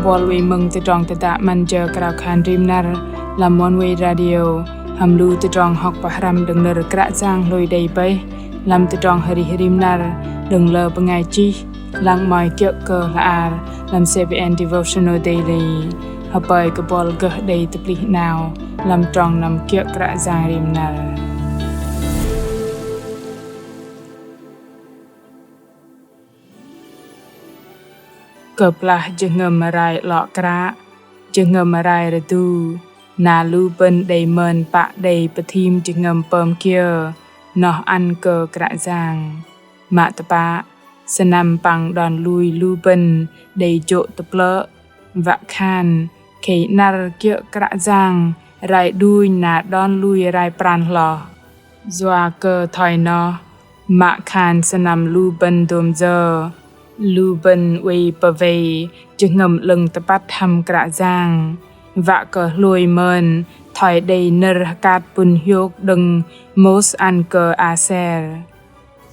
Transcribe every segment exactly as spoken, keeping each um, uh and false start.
Bol wei mơ̆ng tơdrong tơdă 'Măn Jơ Krao Khan Rim Năr lăm Oneway Radio, hăm lu tơdrong hŏk pơhrăm đơ̆ng nơ̆r Kră Yang hlôi đei bơih lăm tơdrong arih rim năr đơ̆ng lơ bơngai chih, lăng 'mơ̆i kiơ̆ kơ hla ar lăm C B N Devotional Daily. Hơpơi kơ bol gơh đei tơplih 'nao lăm trong năm kiơ̆ Kră Yang rim năr. Kơplah jơhngơ̆m rai 'lŏ kră, jơhngơ̆m rai rơdu, na lu bơ̆n đei mơn pă đei pơthim jơhngơ̆m pơm kiơ noh ăn kơ Kră Yang. Mă tơpă, sơnăm păng đon lui lu bơ̆n đei jô̆ tơplơ̆, wă khan khei năr kiơ̆ Kră Yang rai đunh na đon lui rai pran hloh. Yua kơ thoi noh, mă khan sơnăm lu bơ̆n dôm yơ, lu bơ̆n oei pơwei jơhngơ̆m 'lơ̆ng tơpăt hăm Kră Yang, wă kơ hlôi mơn thoi đei nơ̆r hơkat pŭn hiôk đơ̆ng Môis ăn kơ Aser.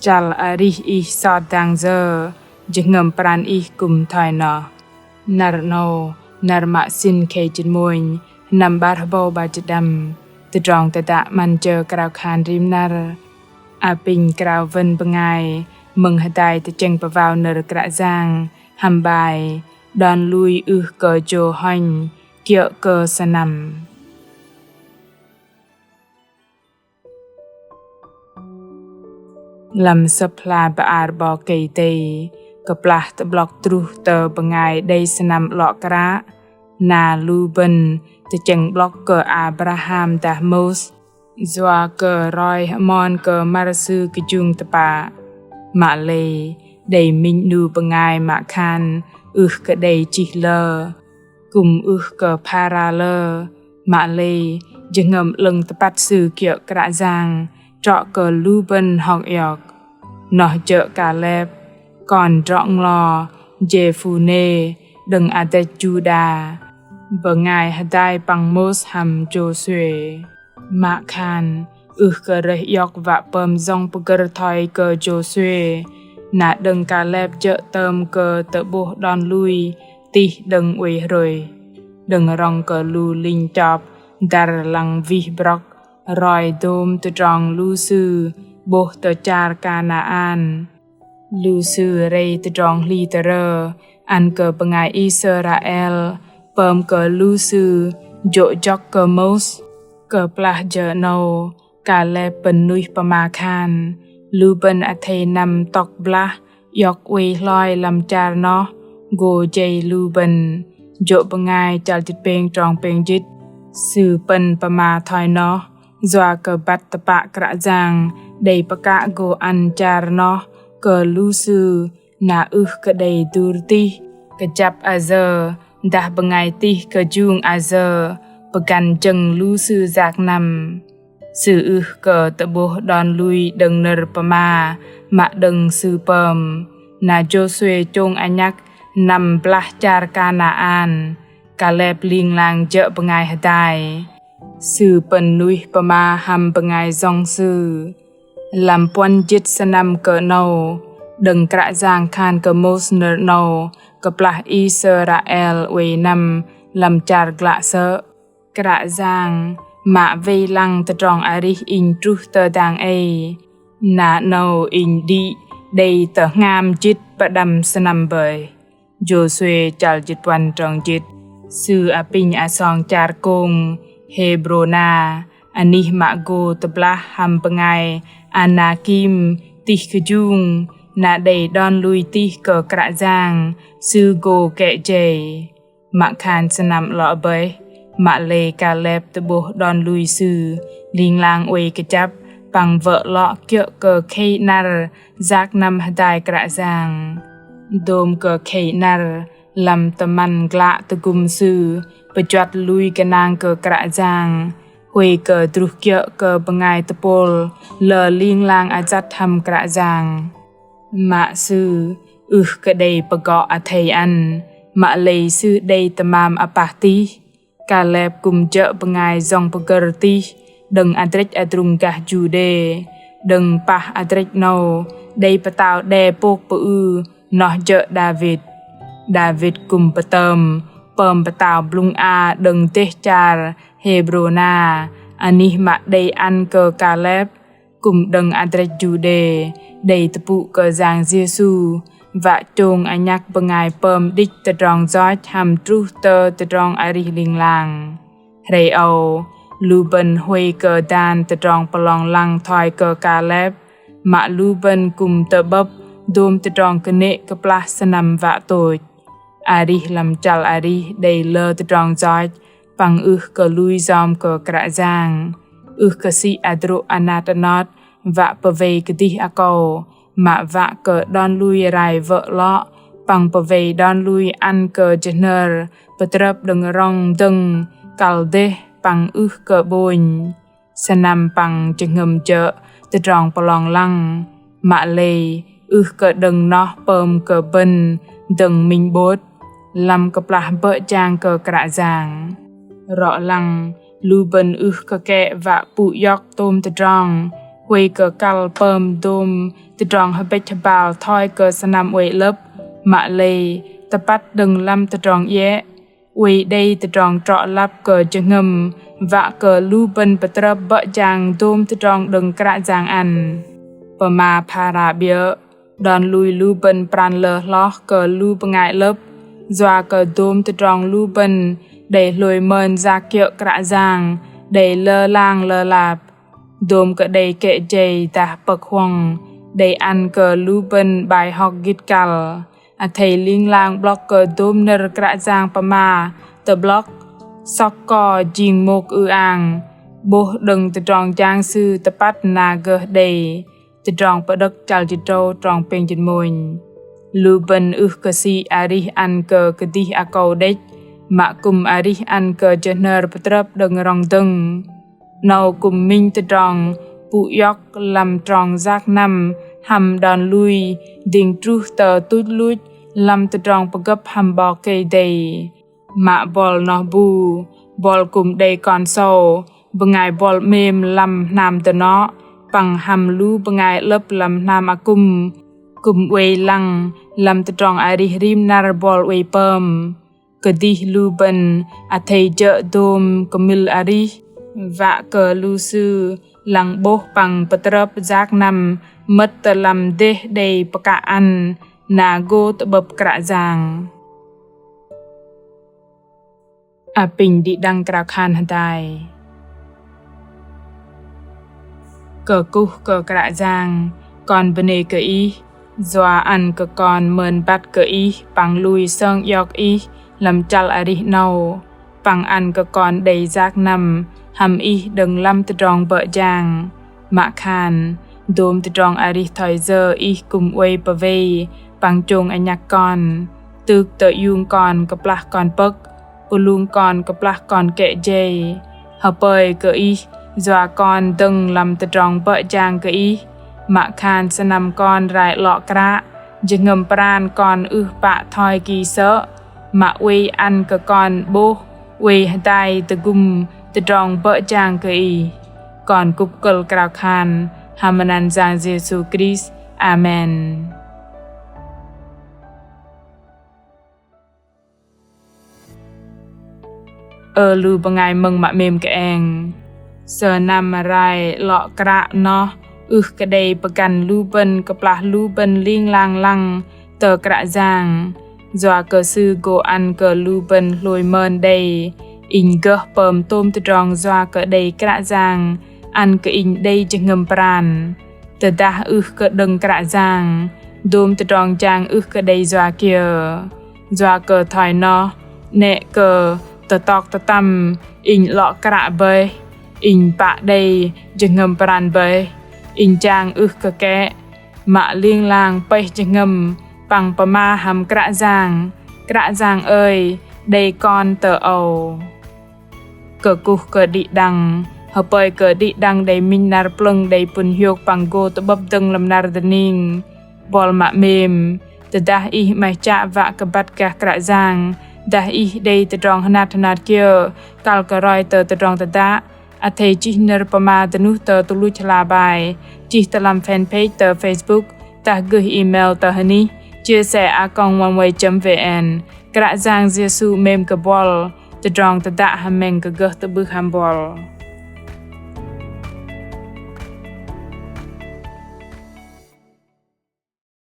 Chăl arih ih sot dang yơ, jơhngơ̆m pran ih kư̆m thoi noh. Năr 'nâu, năr mă sĭn khei jĭt mônh, sơnăm 'bar hơbâu 'bar jĭt đăm, tơdrong tơdă 'Măn Jơ Krao Khan Rim Năr, apinh krao wơ̆n bơngai mơ̆ng hơdai tơchĕng pơwao nơ̆r Kră Yang hăm bai Đon lui ưh kơ jô hŏnh kiơ̆ kơ sơnăm. Lăm Sơ̆p hla bơar 'Bok Kei-Dei kơplah tơ'blŏk truh tơ bơngai đei sơnăm 'lŏ kră, na lu bơ̆n tơchĕng 'blŏk kơ Abraham dah Môis, yua kơ roi hơmon kơ măr sư kơjung tơpă. Mă lei đei minh 'nu bơngai mă khan ưh kơ đei chih lơ, kư̆m ưh kơ phara lơ, mă lei jơhngơ̆m 'lơ̆ng tơpăt sư kiơ̆ Kră Yang trŏ kơ lu bơ̆n hŏk iŏk. Noh jơ̆ Kaleb, kon drŏ-nglo Jêphunê đơ̆ng adrĕch Juđa, bơngai hơdai păng Môis hăm Jôsuê. Mă khan ưh kơ rơih iŏk wă pơm jŏng pơgơ̆r thoi kơ Jôsuê, na đơ̆ng Kaleb jơ̆ tơm kơ tơ'bôh đon lui tih đơ̆ng oei hrôih, đơ̆ng rŏng kơ lu linh chop dăr lăng wih brŏk roi dôm tơdrong lu sư 'bôh tơ char Kanaan. Lu sư rei tơdrong hli tơrơ ăn kơ bơngai Israel pơm kơ lu sư jô̆ jŏk kơ Môis. Kơplah jơ 'nâu, Kaleb pơ̆n nuih pơma khan lu bơ̆n athei năm tŏk blah iŏk oei hloi lăm char noh gô jei lu bơ̆n. Jô̆ Bơngai chăl jĭt pêng trong pêng jĭt, sư pơ̆n pơma thoi noh yua kơ băt tơpă Kră Yang đei pơkă gô ăn char noh kơ lu sư, na ưh kơ đei dur tih kơjăp ayơ dah bơngai tih kơjung ayơ pơgăn jơ̆ng lu sư yak năm. Sư ưh kơ tơ'bôh đon lui đơ̆ng nơ̆r pơma mă đơ̆ng sư pơm, na Jôsuê chông anhăk năm blah char Kanaan. Kaleb ling lang jơ̆ bơngai hơdai, sư pơ̆n nuih pơma hăm bơngai jŏng sư. Lăm puăn jĭt sơnăm kơ 'nâu, đơ̆ng Kră Yang khan kơ Môis nơ̆r 'nâu kơplah Israel oei năm lăm char glă sơ̆. Kră Yang mă wei lăng tơdrong arih inh truh tơ dang ei, na 'nâu inh đĭ đei tơ hngam jĭt pơđăm sơnăm bơih. Jôsuê chăl jĭt puăn trong jĭt. Sư apinh asong char kông Hêbrôna, anih mă gô tơblah hăm bơngai Anakim tih kơjung, na đei đon lui tih kơ Kră Yang sư gô kĕ jei. Mă khan sơnăm 'lŏ bơih, mă lei Kaleb tơ'bôh đon lui sư ling lang oei kơjăp păng wơ̆ 'lŏ kiơ̆ kơ khei 'năr yak năm hơdai Kră Yang. Dôm kơ khei 'năr lăm tơmăn glă tơgŭm sư pơjuăt lui gơnang kơ Kră Yang, huay kơ druh kiơ̆ kơ bơngai tơpôl lơ ling lang adrăt hăm Kră Yang. Mă sư ưh kơ đei pơgŏ athei ăn, mă lei sư đei tơmam apah tih. Kaleb kư̆m jơ̆ bơngai jŏng pơgơ̆r tih đơ̆ng adrĕch adrung gah Juđê, đơ̆ng pah adrĕch 'nâu đei pơtao đe pôk pơư, noh jơ̆ Đavit. Đavit kư̆m pơtơm Pơm pơtao blŭng a đơ̆ng dêh char Hêbrôna, anih mă đei ăn kơ Kaleb, kư̆m đơ̆ng adrĕch Juđê, đei tơpŭ kơ Yang Yêsu, wă chông anhăk bơngai pơm đĭch tơdrong yoch hăm truh tơ tơdrong arih ling lang. Hrei âu, lu bơ̆n huay kơ dan tơdrong pơlong lăng thoi kơ Kaleb, mă lu bơ̆n kư̆m tơ'bơ̆p dôm tơdrong kơnê̆ kơplah sơnăm wă tôch. Arih lăm chăl arih đei lơ tơdrong yoch, păng ưh kơ lui yom kơ Kră Yang, ưh kơ sĭ hơdrô̆ anat anot, wă pơwei kơdih akâu, mă wă kơ đon lui rai wơ̆ lŏ, păng pơwei đon lui ăn kơ jơhnơr pơtrơp đơ̆ng rŏng dơ̆ng, kăl dêh păng ưh kơ ƀônh. Sơnăm păng jơhngơ̆m jơ̆ tơdrong pơlong lăng, mă lei ưh kơ đơ̆ng noh pơm kơ bơ̆n dơ̆ng minh 'bôt, lăm kơplah bơ̆ jang kơ Kră Yang. Rŏ lăng, lu bơ̆n ưh kơ kĕ wă pŭ iŏk tôm tơdrong, huay kơ kăl pơm dôm tơdrong hơbĕch hơbal thoi kơ sơnăm oei 'lơ̆p, mă lei tơpăt đơ̆ng lăm tơdrong iĕ, oei đei tơdrong trŏ lăp kơ jơhngơ̆m, wă kơ lu bơ̆n pơtrơp bơ̆ jang dôm tơdrong đơ̆ng Kră Yang ăn. Pơma phara 'biơ̆, đon lui lu bơ̆n pran lơ hloh kơ lu bơngai 'lơ̆p, yua kơ dôm tơdrong lu bơ̆n đei hlôi mơn yak kiơ̆ Kră Yang, đei lơ lang lơ lap. Dôm kơ đei kĕ jei dah pơ̆k huŏng, đei ăn kơ lu bơ̆n bai hŏk gĭt kăl. Athei ling lang 'blŏk kơ dôm nơ̆r Kră Yang pơma tơ'blŏk, sŏk ko jing môk ư-ang, 'bôh đơ̆ng tơdrong jang Sư tơpăt na gơh đei. Tơdrong Pơđơ̆k chăl jĭt drâu trong pêng jĭt mônh. Lu bơ̆n ưh kơ sĭ arih ăn kơ kơdih akâu đĕch, mă kư̆m arih ăn kơ jơhnơr pơtrơp đơ̆ng rŏng dơ̆ng. 'Nâu kư̆m minh tơdrong pŭ iŏk lăm trong yak năm hăm đon lui dĭng truh tơ tuch luch lăm tơdrong pơgơ̆p hăm 'Bok Kei-Dei. Mă buăl noh bu, buăl kư̆m đei kon sâu, bơngai buăl 'mêm lăm hnam dơnŏ, păng hăm lu bơngai 'lơ̆p lăm hnam akŭm, kư̆m oei lăng lăm tơdrong arih rim năr buăl oei pơm. Kơdih lu bơ̆n athei jơ̆ dôm kơmĭl arih, wă kơ lu sư lăng 'bôh păng pơtrơp yak năm mơ̆t tơ lăm dêh đei pơkă ăn na gô tơ'bơ̆p Kră Yang. Apinh đĭ đăng krao khan hơdai. Kơkuh kơ Kră Yang, kon bơnê kơ Ih, yua ăn kơ kon mơn băt kơ Ih păng lui sơng iŏk Ih lăm chăl arih 'nâu, păng ăn kơ kon đei yak năm hăm Ih đơ̆ng lăm tơdrong bơ̆ jang. Mă khan, dôm tơdrong arih thoi yơ Ih kư̆m oei pơwei păng chông anhăk kon, tŭk tơ iung kon kơplah kon pơ̆k, pơlung kon kơplah kon kĕ jei. Hơpơi kơ Ih, yua kon dơ̆ng lăm tơdrong bơ̆ jang kơ Ih, mă khan sơnăm kon rai 'lŏ kră, jơhngơ̆m pran kon ưh pă thoi ki sơ̆, mă oei ăn kơ kon 'bôh oei hơdai tơgŭm tơdrong bơ̆ jang kơ Ih. Kon kŭp kơ̆l krao khan hăm măt anăn Yang Yêsu Krist. Amen. Ơ lu bơngai mơ̆ng mă 'mêm kơeng. Sơnăm rai 'lŏ kră noh ưh kơ đei pơgăn lu bơ̆n kơplah lu bơ̆n ling lang lăng tơ Kră Yang. Yua kơ Sư gô ăn kơ lu bơ̆n hlôi mơn đei, inh gơh pơm tôm tơdrong yua kơ đei Kră Yang ăn kơ inh đei jơhngơ̆m pran. Tơdah ưh kơ đơ̆ng Kră Yang, dôm tơdrong jang ưh kơ đei yua kiơ. Yua kơ thoi noh, 'nĕ kơ tơtŏk tơtăm inh 'lŏ kră bơih, inh pă đei jơhngơ̆m pran bơih, inh jang ưh kơ kĕ, mă ling lang pơih jơhngơ̆m păng pơma hăm Kră Yang: Kră Yang ơi, đei kon tơ âu. Kơkuh kơ đĭ đăng, hơpơi kơ đĭ đăng đei minh năr plơ̆ng đei pŭn hiôk păng gô tơ'bơ̆p dơ̆ng lăm năr dơning. Buăl mă 'mêm, tơdah ih 'maih chă wă kơ băt gah Kră Yang, dah ih đei tơdrong hơnat hơnat kiơ kăl kơ roi tơ tơdrong tơdă, athei chih nơ̆r pơma dơnuh tơ tơluch hla bơar, chih tơ lăm fanpage tơ Facebook, dah gơh email tơ hơnih chia sẻ a còng oneway chấm vn. Kră Yang Yêsu 'mêm kơ buăl, tơdrong tơdă hăm mĕng kơ gơh tơ'bưh hăm buăl.